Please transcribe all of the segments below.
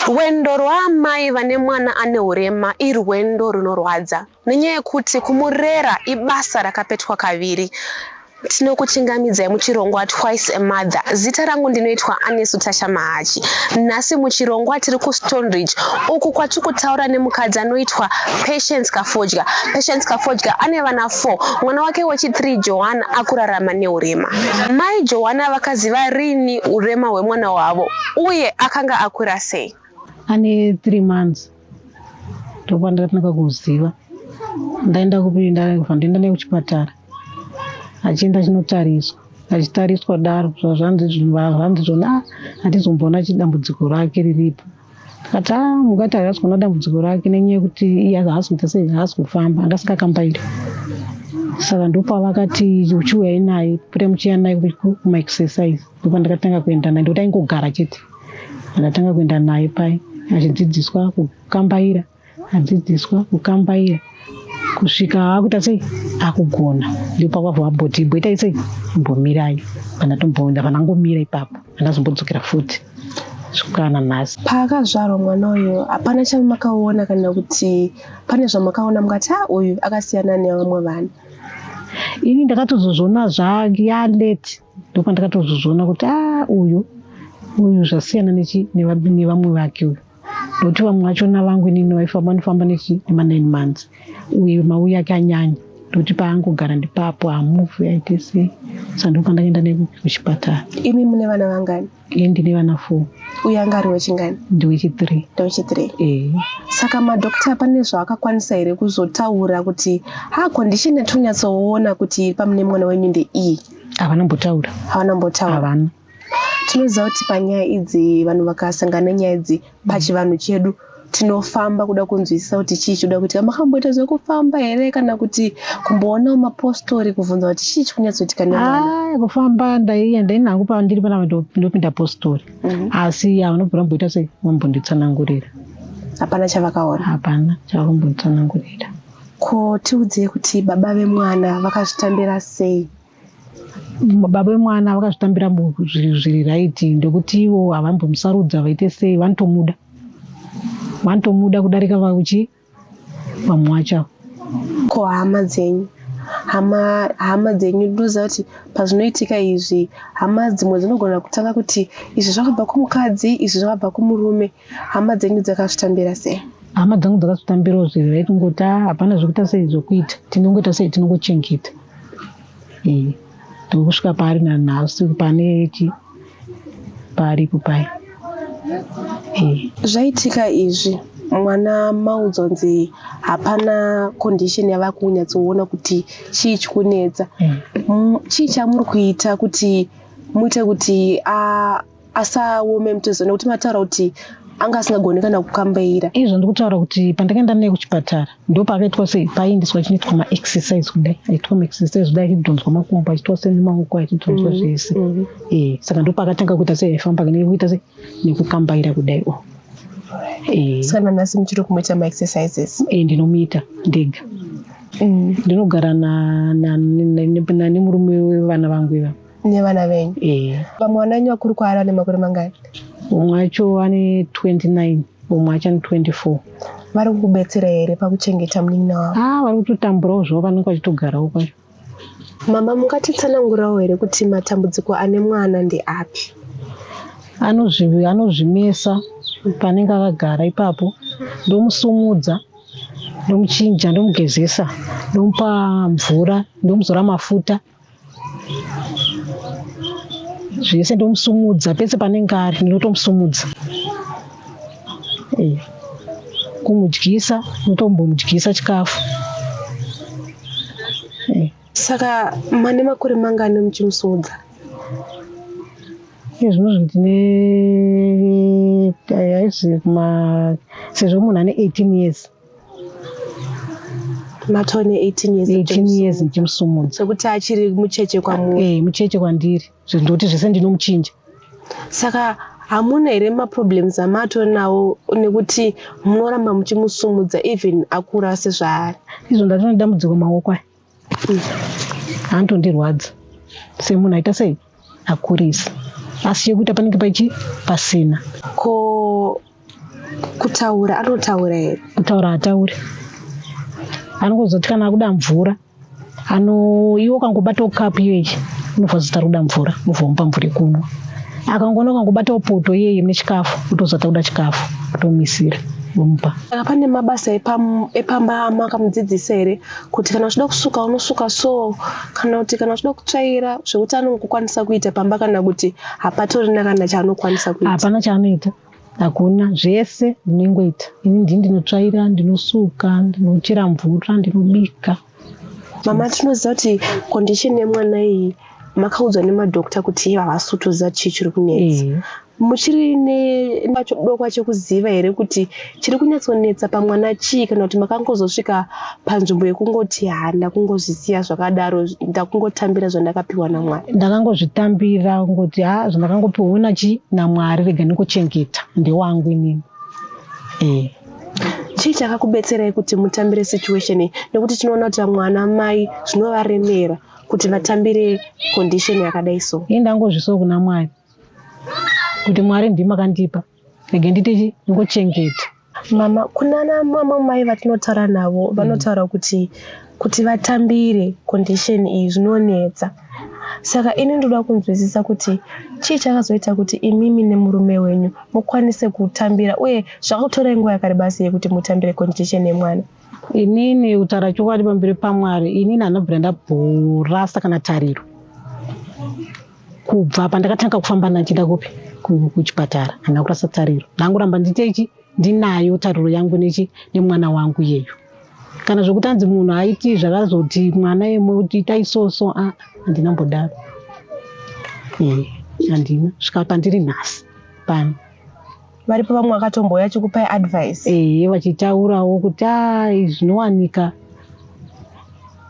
Rwendo rwaamai vane mwana ane hurema irwendo runorwadza nenyaya yekuti kumurera ibasa rakapetwa kaviri. Tinokuchingamidzai muchirongwa Twice a Mother. Zita rangu ndinoitwa Anesu Tasha Mahachi. Nhasi muchirongwa tiri kuStoneridge uku kwatiri kutaura nemukadzi anoitwa Patience Kafodya. Patience Kafodya ane vana 4. Mwana wake wechi3 Johanna akurarama neurema. Mai Johanna vakaziva rini urema hwemwana wavo uye akanga akura sei? Ane 3 months ndopandakatanga kuziva ndaenda kupi ndaenda naye kuchipatara achienda achinotariswa achitariswa daro zvazvanzi zvanzi zvona ah, hatizomboona chidambudziko rake riripo ndikati a ah, mukati haasi kuona dambudziko rake nenyaya yekuti iye haasi kuita sei haasi kufamba anga asingakambairi saka ndopavakati uchiuyai naye pota muchiya naye kumaexercise ndopandakatanga kuenda naye ndokuti aingogara chete Ndakatanga kuenda naye pai achidzidziswa kukambaira, adzidziswa kukambaira kusvika akuita sei akugona ndipo pakabva vamboti imboitai sei imbomirai pandatomboenda pandangomira ipapo handazombodzokera futi svika nanhasi. Paakazvarwa mwana uyu hapana chamakaona kana kuti pane zvamakaona mukati ha uyu akasiyana nevamwe vana? Ini ndakatozozviona zvayalate Ndopandakatozozviona kuti ah uyu uyu zvasiyana nechi nevamwe vake uyu nokuti vamwe vachona vangu inini vaifamba vanofamba nechi nema nine months uye mauyi ake anyanya ndokuti paangogara ndipapo hamufi aite sei sa ndopandakaenda nekuchipatara. Imi mune vana vangani? Ini ndine vana four. Uye anga ari wechingani? Ndewechi-three. Ndewechi-three. Eh. Saka madoctor pane zvaakakwanisa here kuzotaura kuti ha condition yatonyatsoona kuti iri pamune mwana wenyu ndeiyi? Havana mbotaura. Havana mbotaura. Havana. Tinoziva kuti panyaya idzi vanhu vakasangana nenyaya idzi pachivanhu chedu tinofamba kuda kunzwisisa kuti chii chikuda kuitika makamboita zvekufamba here kana kuti kumboonawo mapostori kubvunza kuti chii chikunyatsoitika nemwana ah, kufamba ndaiya ndainangu pandiri pana ndopinda postori mm -hmm. asi havanobvira mboita sei vambonditsanangurira hapana chavakaona hapana chavakambonditsanangurira ko tiudzei kuti baba vemwana vakazvitambira sei Baba vemwana vakazvitambira zviri right ndokuti ivo havambomusarudza vaite sei vanotomuda vanotomuda kudarika vauchi vamwe vacho ko hama dzenyu hama hama dzenyu ndinoziva kuti pazvinoitika izvi hama dzimwe dzinogona kutanga kuti izvi zvakabva kumukadzi izvi zvakabva kumurume hama dzenyu dzakazvitambira sei hama dzangu dzakazvitambirawo zviri right kungoti ah, hapana zvekuita sei zvokuita tinongoita sei tinongochengeta Eh, ndokusvika paari nanhasi pane chi paaripo paya eh. Zvaitika izvi mwana maudzonzi hapana condition yava kunyatsoona kuti chii chikunetsa mm. Chii chamuri kuita kuti muite kuti asaome mutezo nekuti mataura kuti anga asingagoni kana kukambaira. Izvo ndikutaura kuti pandakaenda naye kuchipatara ndopaakaitwa sei paiendeswa achinoitwa maexercise kudai aitwa maexercise kudai achidhonzwa makumbo achiitwa sei nemaoko achidhonzwa mm-hmm. zvese mm -hmm. e, saka ndopaakatanga kuita sei aifamba nekuita sei nekukambaira kudai o e. Saka nanhasi muchiri kumuita maexercises? E, ndinomuita ndega mm. Ndinogara nemurume wevana vangu ivava nevana venyu eh. Vamwe vana venyu vakuru kwaari vane makore mangani? Umwe acho ane 29 umwe acho ane 24. Vari kukubetsera here pakuchengeta munin'ina wavo? Ah, vari kutotamburawo zvavo vanenge vachitogarawo kwacho. Mama mungatitsanangurawo here kuti matambudziko ane mwana ndeapi? Anozvimesa panenge akagara ipapo ndomusumudza ndomuchinja ndomugezesa ndomupa mvura ndomuzora mafuta zvese ndomusumudza pese panenge ari ndinotomusumudza eh, kumudyisa ndinotombomudyisa chikafu eh. Saka mane makore mangani muchimusumudza? Izvozvo ndine aizi kuma sezvo munhu ane 18 years Matone 18 years 18 years ndichimusumudza. Sekuti achiri mucheche kwamuri. Eh, mucheche kwandiri. Ndoti zvese ndinomuchinja. Saka hamuna here maproblems amatonawo nekuti munoramba muchimusumudza even akura sezvaari? Izvo ndatone dambudziko maoko aya. Anotondirwadza semunhu aita sei akurisa asi chekuita panenge paichi pasina. Ko Kutaura anotaura here? Kutaura hatauri, anongozoti kana akuda mvura ano iwe ukangobatawo kapu iyoyi unobva zoti ari kuda mvura, ubva wamupa mvura yekunwa. Akangoona ukangobatawo poto iyeye mune chikafu otozoti akuda chikafu, otomuisira womupa. Saka pane mabasa epamba amakamudzidzisa here kuti kana uchida kusuka unosuka so, kana kuti kana uchida kutsvaira, zvekuti anongokwanisa kuita pamba, kana kuti hapatorina kana chaanokwanisa kuita? Hapana chaanoita, hakuna. Zvese ndinongoita ini, ndini ndinotsvaira, ndinosuka, ndinochera mvura, ndinobika. Mama, tinoziva kuti condition yemwana iyi makaudzwa nemadhokta kuti ivo havasi kutoziva chii chiri kunetsa. Muchiri nechidokwa chekuziva here kuti chiri kunyatsonetsa pamwana chii, kana kuti makangozosvika panzvimbo yekungoti ha, ndakungozvisiya zvakadaro, ndakungotambira zvandakapiwa naMwari? Ndakangozvitambira kungoti ha, zvandakangopiwa nachi naMwari, rega ndingochengeta, ndewangu inini. Chii chakakubetserai kuti mutambire situation iyi? Nekuti tinoona kuti vamwe ana mai zvinovaremera kuti vatambire condition yakadai so. Ini ndangozvisawo kuna Mwari kuti Mwari ndimi makandipa, rege ndite ndingochengeta. Mama, kunana mama mai vatinotaura navo vanotaura kuti vatambire condition iyi zvinonetsa. Saka ini ndoda kunzwisisa kuti chii chakazoita kuti imimi nemurume wenyu mukwanise kutambira, uye zvakakutorai nguva yakareba sei kuti mutambire condition yemwana? Inini kutaura chokwadi pamberi paMwari, inini handabvira ndabhorasa kana tariro. Kubva pandakatanga kufamba nachienda kupi kuchipatara, handina kurasa tariro. Ndangoramba nditechi ndinayo tariro yangu nechi nemwana wangu iyeyu. Kana zvekuti anzi munhu aiti zvakazoti mwana yemwe kuti itai so so, a handina mbodaro. Handina svika pandiri nhasi pano. Varipo vamwe vakatombouya vachikupai advice? Vachitaurawo kuti izvi zvinowanika,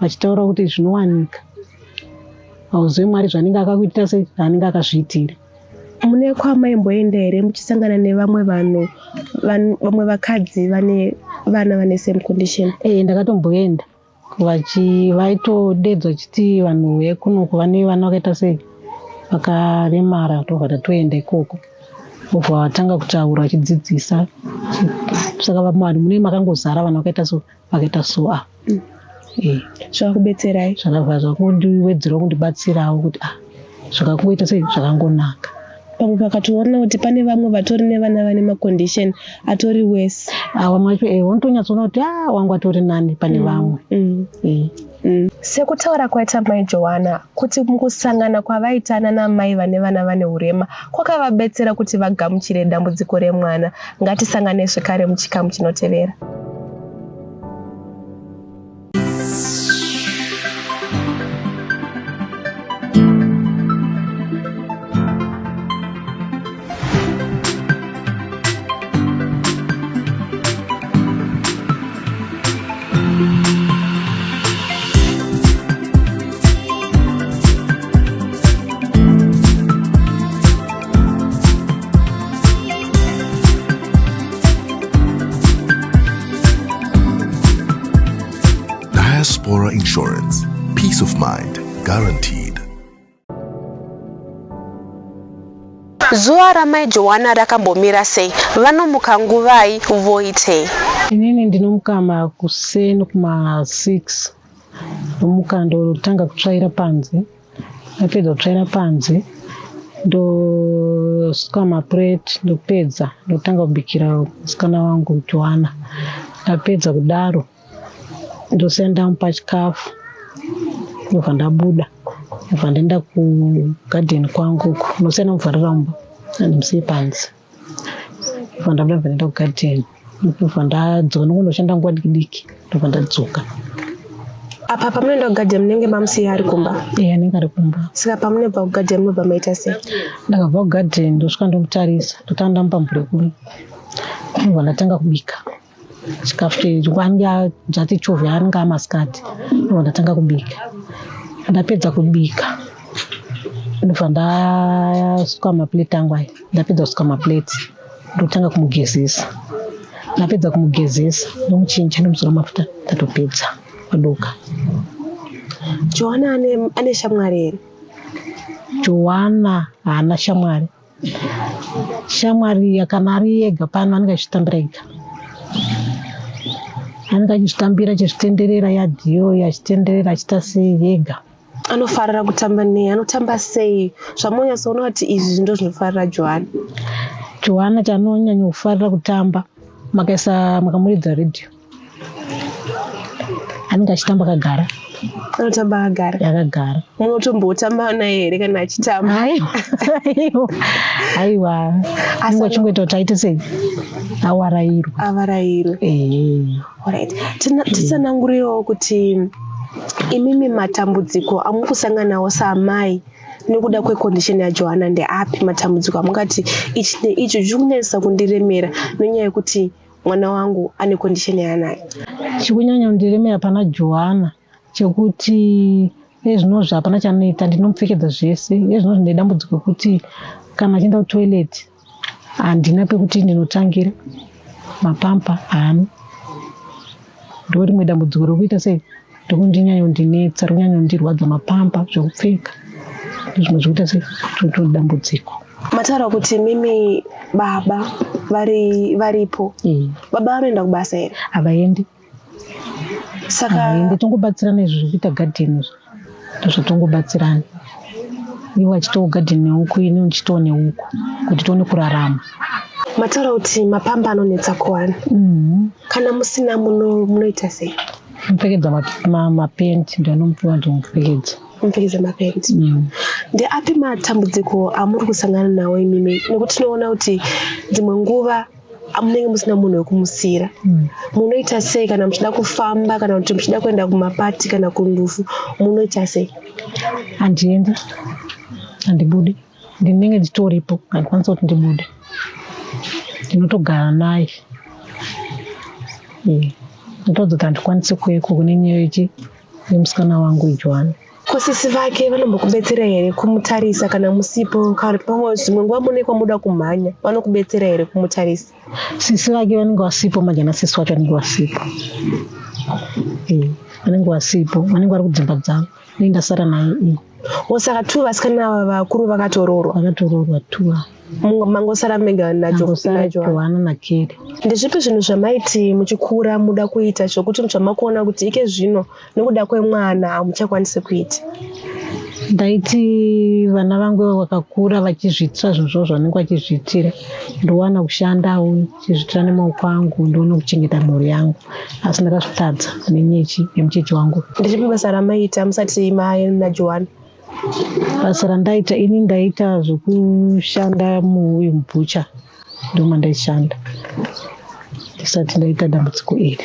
vachitaura kuti zvinowanika. Hauzivi Mwari zvaanenge akakuitira sei, zvaanenge akazviitira. Mune kwamaimboenda here muchisangana nevamwe vanhu, vamwe vakadzi vane vana vane same condition? Ndakatomboenda. Vaitodedzwa vachiti vanhu vekunoku vane vana vakaita sei vakaremara, tobva tatoenda ikoko. Vobva vatanga kutaura vachidzidzisa. Saka vanhu mune makangozara vanhu vakaita so, vakaita so a. Zvakakubetserai? Zvakabva zvakundiwedzerawo kundibatsirawo kuti zvakangoita sei zvakangonaka. Pamwe pakatoona kuti pane vamwe vatori nevana vane macondition atori worse. Vamwe vacho unotonyatsoona kuti wangu atori nani pane vamwe. Sekutaura kwaita mai Joanna kuti mukusangana kwavaitana namai vane vana vane urema kwakavabetsera kuti vagamuchire dambudziko remwana. Ngatisangane zvekare muchikamu chinotevera. Diaspora Insurance. Peace of mind guaranteed. Zuva ramai Joanna rakambomira sei? Vanomuka nguvai, voitei? Inini ndinomuka makuseni kuma 6, ndomuka ndotanga kutsvaira panze. Ndapedza kutsvaira panze ndosuka mapureti, ndopedza ndotanga kubikira musikana wangu Joanna. Ndapedza kudaro ndosiya ndamupa chikafu, ndobva ndabuda, ndobva ndaenda kugadheni kwangu uko. Ndosiya ndamuvharira mumba, handimusiyi panze. Ndobva ndabuda ndobva ndaenda kugadheni, ndobva ndadzoka, ndongonoshanda nguva diki diki, ndobva ndadzoka. Apa pamunoenda kugadheni munenge mamusiya ari kumba? Anenge ari kumba. Saka pamunobva kugadheni munobva maita sei? Ndakabva kugadheni ndosvika ndomutarisa, ndotanga ndamupa mvura yekumwa, ndobva ndatanga kubika chikafu chedu. Zvati chovhe anenge amasikati, ndobva ndatanga kubika. Ndapedza kubika ndobva ndasuka mapureti angu aya. Ndapedza kusuka mapureti ndotanga kumugezesa. Ndapedza kumugezesa ndomuchinja, ndomuzora mafuta, ndatopedza kwadoka. Joanna ane shamwari here? Joanna haana shamwari. Shamwari kana ari ega pano anenge achitambira ega, anenge achizvitambira achizvitenderera yadhi iyoyo, achitenderera achiita sei ega. Anofarira kutamba nei? Anotamba sei zvamunonyatsoona kuti izvi ndo zvinofarira Joana? Joana chaanonyanya kufarira kutamba, makaisa makamuridza redhiyo, anenge achitamba akagara. Anotamba akagara? Akagara. Munotombotamba naye here kana achitamba? Aiwa, aiwa, anenge achingoita kuti aite sei, awarairwe. Avarairwe. Ehe. Alright. Titsanangurirewo kuti imimi matambudziko amuri kusanganawo saamai nekuda kwecondition yaJohana ndeapi? Matambudziko amungati ichi neichi zviri kunyanyisa kundiremera nenyaya yekuti mwana wangu ane condition yaanayo? Chikunyanya kundiremera pana Johanna chekuti ezvinozvi hapana chanoita, ndinomupfekedza zvese. Ezvinozvi ndine dambudziko rekuti kana achienda kutoilet handina pekuti ndinotangira, mapampa haana. Ndo rimwe dambudziko rekuita sei, rekundinyanya kundinetsa, rekunyanya kundirwadza, mapampa, zvekupfeka, ndozvimwe zvekuita sei, totori dambudziko. Mataura kuti mimi baba varipo. Baba vanoenda kubasa here? Havaendi. Saka havaendi, tongobatsirana izvo zvekuita gadheni izvo, ndozvatongobatsirana. Ivo vachitawo gadheni neuku, ini ndichitawo neuku, kuti tione kurarama. Mataura kuti mapamba anonetsa kuwana. Kana musina munoita sei? Mupfekedza mapenti, ndinomupiwa ndomupfekedza. Mupfekedza mapenti. Ndeapi matambudziko amuri kusangana nawo imimi? Nekuti tinoona kuti dzimwe nguva munenge musina munhu wekumusiyira. Munoita sei kana muchida kufamba, kana kuti muchida kuenda kumapati kana kundufu, munoita sei? Handiendi, handibudi, ndinenge nditoripo, handikwanisi kuti ndibude, ndinotogara naye. Ndinotoudza kuti handikwanisi kueko kune nyaya yemusikana wangu Joana. Ko sisi vake vanombokubetsera here kumutarisa kana musipo? Kana pamwe dzimwe nguva mune kwamuda kumhanya, vanokubetsera here kumutarisa? Sisi vake vanenge vasipo manje, ana sisi vacho vanenge vasipo. Vanenge vasipo, vanenge vari kudzimba dzavo. Ini ndasara naye iye. Saka 2 vasikana ava vakuru vakatoroorwa? Vakatoroorwa 2 ava. Mangosara mega Mangosara naJohana. Johanna naKeri. Ndezvipi zvinhu zvamaiti muchikura muda kuita zvokuti zvamakuona kuti ike zvino nekuda kwemwana hamuchakwanisi kuita? Ndaiti vana vangu vakakura vachizviitira zvinhu zvavo zvavanenge vachizviitira, ndowana kushandawo ndichizviitira nemaoko angu, ndoona kuchengeta mhuri yangu, asi ndakazvitadza nenyaya yemucheche wangu. Ndezvipi basa ramaita musati naJohana? Basa randaita ini, ndaita zvekushanda mubhucha, ndomandaishanda ndisati ndaita dambudziko iri.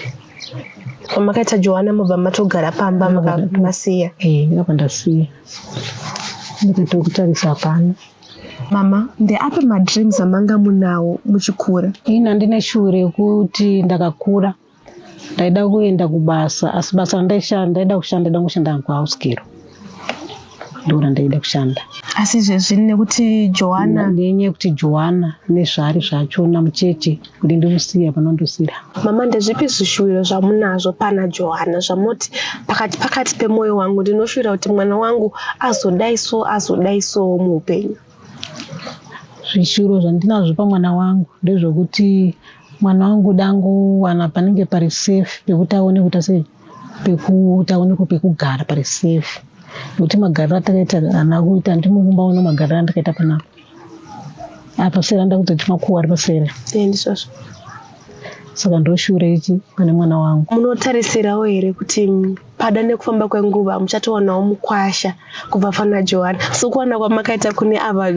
Pamakaita Johanna mubva matogara pamba masiya? Ndakabva ndasiya, ndikati kutarisa hapana. Mama, ndeapi madreams amanga munawo muchikura? Ini handine shure yekuti ndakakura ndaida kuenda kubasa, asi basa randaishanda ndaida kushanda, ndaida kushanda kuhouse girl, ndo randaida kushanda. Asi izvezvi nekuti Johanna, nenyaya yekuti Johanna nezvaari zvachona mucheche, kuti ndimusiya panondosira. Mama, ndezvipi zvishuwiro zvamunazvo pana Johanna zvamunoti pakati pakati pemwoyo wangu ndinoshuvira kuti mwana wangu azodai so, azodai so muupenyu? Zvishuwiro zvandinazvo pamwana wangu ndezvekuti mwana wangu dangowana panenge pari safe pekuti aone kuita sei, pekuti aone pekugara pari safe, nekuti magariro atakaita haana kuita, ndinokumbaona magariro andakaita panapa apa sera ndakuzoti makuva ari pasera. Ndizvozvo. Saka ndoshuwira ichi pane mwana wangu. Munotarisirawo here kuti pada nekufamba kwenguva muchatowanawo mukwasha kubva pana Johanna, sokuwana kwamakaita kune ava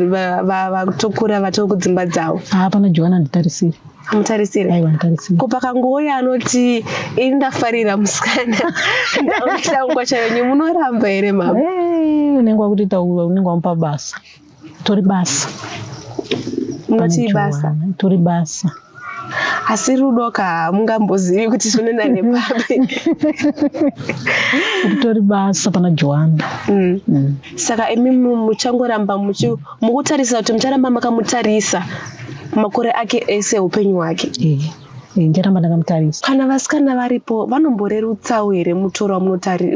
vatokura vatoo kudzimba dzavo? Haa, pana Johanna handitarisiri. Hamutarisiri? Aiwa, handitarisiri. Ko pakangouya anoti ini ndafarira musikana, ndakuita mukwasha wenyu, munoramba here mama? Unenge wakutoita, unenge wamupa basa, tori basa. Munoti basa? Tori basa. Asi rudo ka hamungambozivi kuti zvinoenda nepapi. Tori basa pana Johanna. Saka imi muchangoramba mukutarisa kuti mucharamba makamutarisa makore ake ese upenyu hwake? Ndicharamba ndakamutarisa. Kana vasikana varipo vanomborerutsawo here mutoro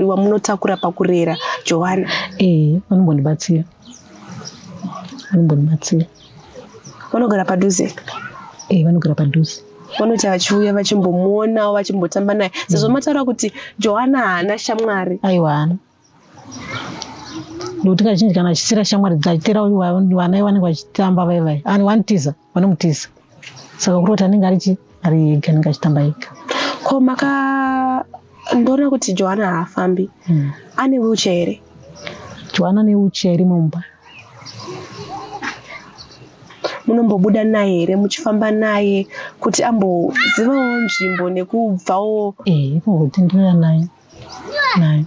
wamunotakura pakurera Johanna? Vanombondibatsira, vanombondibatsira. Vanogara padhuze? Eh, vanogara padhuze. Vanoti vachiuya vachimbomuonawo vachimbotamba naye sezvo mataura kuti Johana haana shamwari. Aiwa haana. Nekuti kazhinji kana achisira shamwari dzachitera vana vanenge vachitamba vai vai ani vanotiza vanomutiza saka kuri kuti anenge ari chi ari ega anenge achitamba ega. Ko maka ndoona kuti Johana haafambi. Ane wheelchair here? Johana ane wheelchair iri mumba. Munombobuda naye here muchifamba naye kuti ambozivawo nzvimbo nekubvawo? Eh, kumbotenderera naye naye.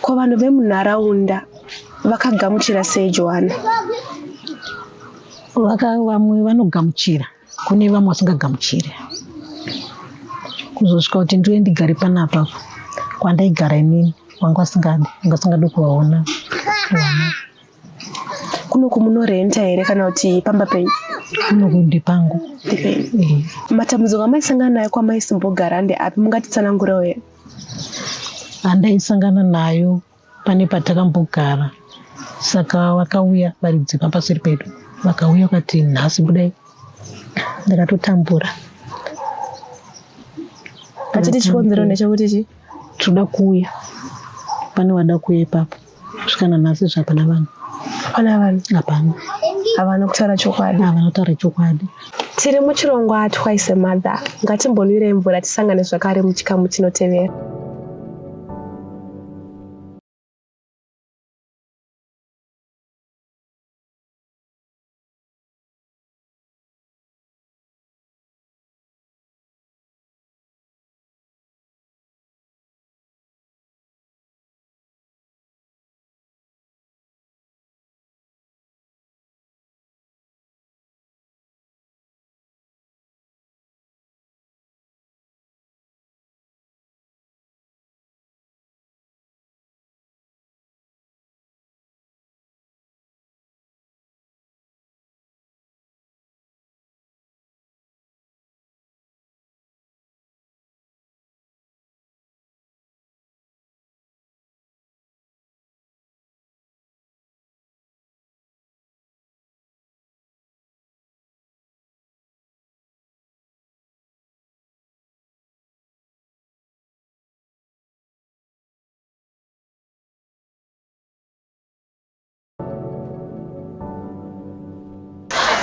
Ko vanhu vemunharaunda vakagamuchira sei Johana? Vaka vamwe vanogamuchira kune vamwe vasingagamuchiri. Kuzosvika kuti ndiuye ndigare panapa kwandaigara inini vanga vasingadi vanga vasingadi kuvaona vana. Kunoku munorenta here kana kuti pamba penyu? Kunoku ndepangu. Ndepenyu. Eh. Matambudziko amaisangana nayo kwamaisimbogara ndeapi mungatitsanangurewo here? Andaisangana nayo pane patakambogara saka vakauya varidzi vapaseri pedu vakauya vakati nhasi budai ndakatotambura. Vachiti chikonzero ndechekuti chii? Tinoda kuuya pane vada kuuya ipapo kusvika nanhasi zvapana vanhu. Hapana vanhu. Hapana. Havana kutaura chokwadi. Havana kutaura chokwadi. Tiri muchirongwa Twice a Mother. Ngatimbonwirei mvura tisangane zvakare muchikamu chinotevera.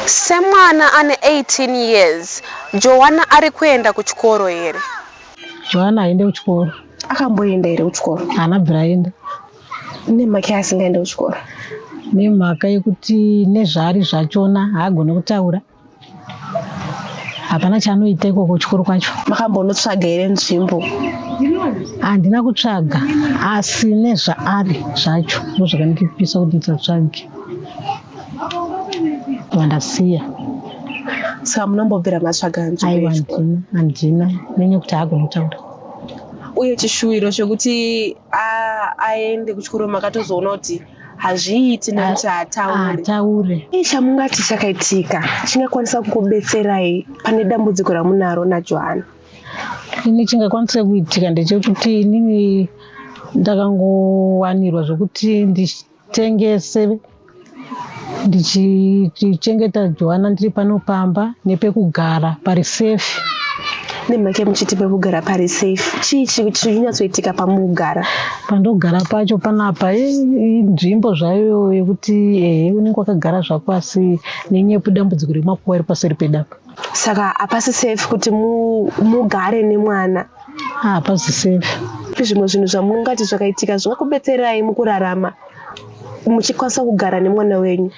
Semwana ane 18 years, Joana ari kuenda kuchikoro here? Joana haende kuchikoro. Akamboenda here kuchikoro? Haana bvira aenda. Nemhaka yaasingaende kuchikoro? Nemhaka yekuti nezvaari zvachona haagone kutaura. Hapana chaanoita ikoko kuchikoro kwacho. Makambonotsvaga here nzvimbo? Handina kutsvaga asi nezvaari zvacho ndozvakandipisa kuti ndisatsvage. Vandasiya. Saka munombobvira matsvaga nzvimbo Aiwa yechikoro? handina, handina nenyaya yekuti haagoni kutaura. Uye chishuwiro chekuti aende kuchikoro makatozoona kuti hazviiti nekuti haatauri. Haataure. Chii chamungati chakaitika chingakwanisa kukubetserai pane dambudziko ramunaro naJohana? Ini chingakwanisa kuitika ndechekuti inini ndakangowanirwa zvekuti nditengese ndichichengeta Joana ndiri pano pamba nepekugara pari safe. Nemhaka yemuchiti pekugara pari safe, chii chinyatsoitika pamugara? Pandogara pacho panapa inzvimbo zvayo yekuti ehe unenge wakagara zvako asi nenyaya yedambudziko remakuva iri paseri pedu apa. Saka hapasi safe kuti mugare nemwana? Hapasi safe. Zvimwe zvinhu zvamungati zvakaitika zvingakubetserai mukurarama muchikwanisa kugara nemwana wenyu?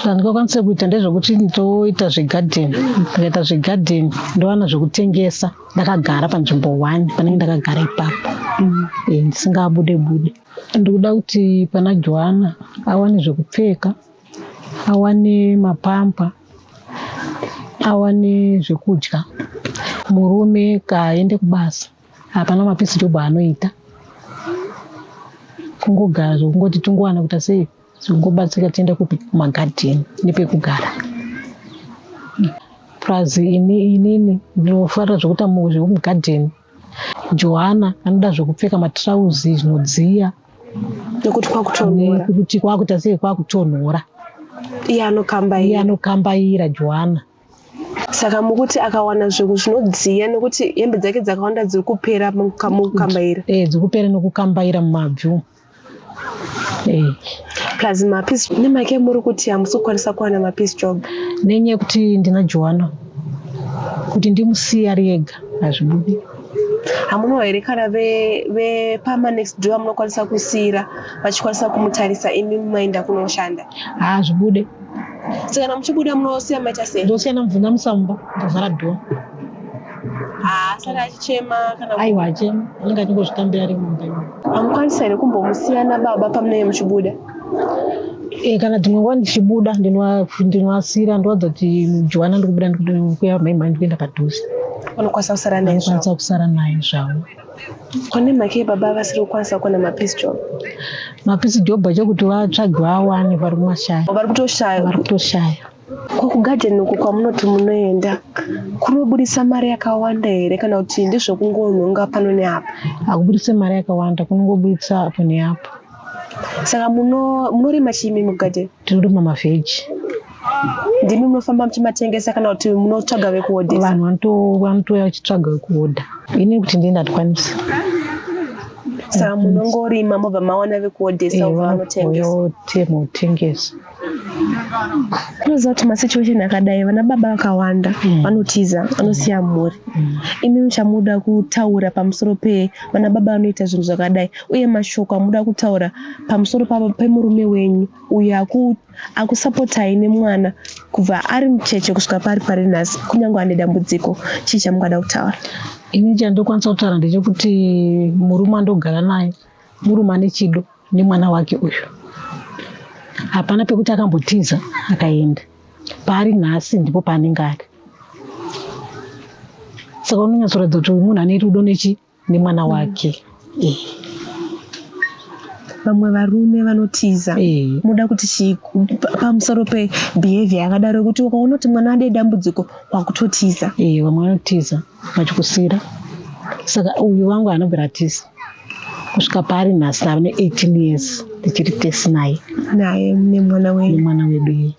Zvandingakwanisa kuita ndezvekuti ndoita zvegadheni. Ndikaita zvegadheni ndowana zvekutengesa ndakagara panzvimbo 1 panenge ndakagara ipapo. Ndisingabude bude. Ndikuda kuti pana Joana awane zvekupfeka, awane mapampa, awane zvekudya. Murume kaende kubasa hapana mapisi job anoita. Kungogara zvekungoti tingowana kuita sei zvekungobatsirika tiende kupi kumagadheni nepekugara. Plus inini ndinofarira zvekuita zvekumugadheni. Joana anoda zvekupfeka matirauzi zvinodziya. Nekuti kwakutonhora. Nekuti kwakuita sei kwakutonhora. Iye anokambaira. Iye anokambaira Joana. Saka mukuti akawana zvinhu zvinodziya nekuti hembe dzake dzakawanda dziri kupera mukukambaira. Eh, dziri kupera nekukambaira mumabvi umu. Eh. Plus mapiece nemake muri kuti hamusi kukwanisa kuwana mapiece job. Nenyaya yekuti ndina Joana kuti ndimusiye ari ega hazvibudi. Hamunawo here kana vepama next door munokwanisa kusiira vachikwanisa kumutarisa imi maenda kunoshanda? Hazvibude. Saka kana muchibuda munosiya maita sei? Ndosiya ndamubvunza musamba ndovhara door. Haasati achichema kana Aiwa achema anenge achingozvitambira ari mumba imomo. Hamukwanisa here kumbomusiya nababa pamunenge muchibuda? E, kana dzimwe nguva ndichibuda ndinoasira ndowadza kuti Joana ndikubuda ndikuya mhai mhai ndikuenda padhuze. Vanokwanisa kusara naye zvavo. Vanokwanisa kusara naye zvavo. Ko nemhaka yei baba vasiri kukwanisa kuwana mapeace job? Mapeace job acho kuti vatsvage vawane vari kumashaya. Vari kutoshaya. Vari kutoshaya. Ko kugadheni uko kwamunoti munoenda kunobudisa mari yakawanda here kana kuti ndezvekungonhonga pano neapo? Hakubudise mari yakawanda, kunongobudisa apo neapo. Saka munorima chii imi mugadheni? Tinorima mavheji. Ndimi munofamba muchimatengesa kana kuti munotsvaga vekuodhesa? Vanhu vanotouya vachitsvaga vekuodha. Ini kuti ndiende handikwanisi. Saka munongorima mobva mawana vekuodhesa vobva vanotengesa? Vanotengesa. Unoziva kuti masituation akadai vana baba vakawanda vanotiza vanosiya mhuri. Imi chamunoda kutaura pamusoro pevana baba vanoita zvinhu zvakadai uye mashoko amunoda kutaura pamusoro pemurume wenyu uyo akusapotai nemwana kubva ari mucheche kusvika paari pari nhasi kunyange ane dambudziko chii chamungada kutaura? Ini chandokwanisa kutaura ndechekuti murume wandogara naye murume ane chido nemwana wake uyu. Hapana pekuti akambotiza akaenda. Paari nhasi ndipo paanenge ari. Saka unonyatsoratidza kuti uyu munhu ane rudo nechi nemwana wake. Eh. Vamwe varume vanotiza. Eh. Munoda kuti chii pamusoro pebehavior yakadaro yekuti ukaona kuti mwana ane dambudziko wakutotiza? Eh, vamwe vanotiza vachikusira. Saka uyu wangu haana kubvira atiza. Kusvika paari nhasi ave ne18 years tichiri tese naye. Naye nemwana wenyu. Nemwana wedu iye.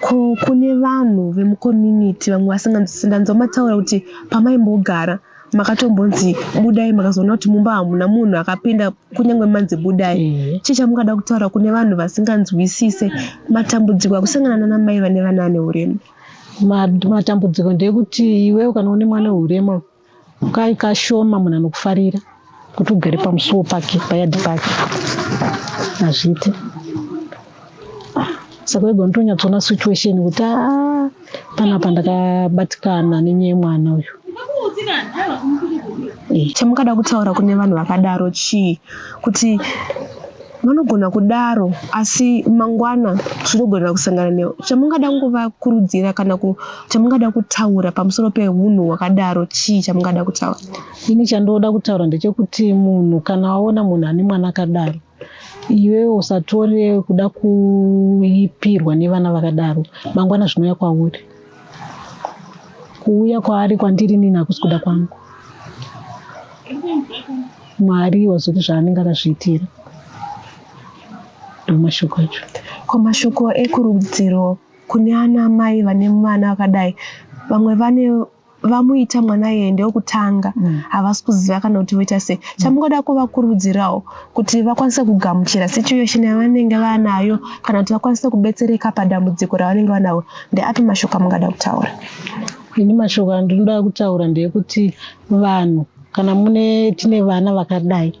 Ko kune vanhu vemucommunity vamwe vasinganzwisisi ndanzwa mataura kuti pamaimbogara makatombonzi budai makazoona kuti mumba hamuna munhu akapinda kunyange manzi budai. Chii chamungada kutaura kune vanhu vasinganzwisise matambudziko akusangana nana mai vane vana vane urema? Matambudziko ndeyekuti iwewe kana une mwana wehurema kai kashoma munhu anokufarira kuti ugare pamusuwo pake payadhi pake hazviite. Saka wega unotonyatsoona situation kuti aa panapa ndakabatikana nenyaya yemwana uyu. Chamungada kutaura kune vanhu vakadaro chii kuti vanogona kudaro asi mangwana zvinogona kusangana newe chamungada kungovakurudzira kana chamungada kutaura pamusoro pehunhu hwakadaro chii chamungada kutaura? Ini chandoda kutaura ndechekuti munhu kana waona munhu ane mwana akadaro iwewe usatore kuda kuipirwa nevana vakadaro mangwana zvinouya kwauri. Kuuya kwaari kwandiri inini hakusi kuda kwangu. Mwari wazoti zvaanenge akazviitira. Ndomashoko acho. Ko mashoko ekurudziro kune ana mai vane vana vakadai vamwe vane vamuita mwana iyeye ndewekutanga havasi kuziva kana kuti voita sei. Chamungada kuvakurudzirawo kuti vakwanise kugamuchira situation yavanenge vanayo kana kuti vakwanise kubetsereka padambudziko ravanenge vanaro ndeapi mashoko amungada kutaura? Ini mashoko andinoda kutaura ndeyekuti vanhu kana mune tine vana vakadai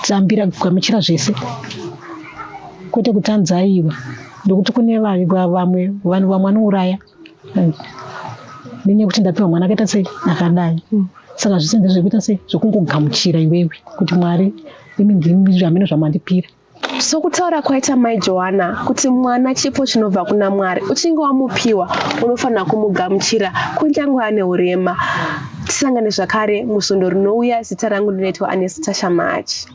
tambira kugamuchira zvese kwete kutanzaiwa ndokuti kune vamwe vanhu vamwe vanouraya nenyaya yekuti ndapiwa mwana akaita sei akadai. Saka zvese ndezvekuita sei zvekungogamuchira iwewe kuti Mwari imi ndimi hameno zvamandipira. Sokutaura kwaita mai Joana kuti mwana chipo chinobva kuna Mwari uchinge wamupiwa unofanira kumugamuchira kunyange ane urema. Tisangane zvakare musvondo rinouya zita rangu ndinoitwa Anestasha Mahachi.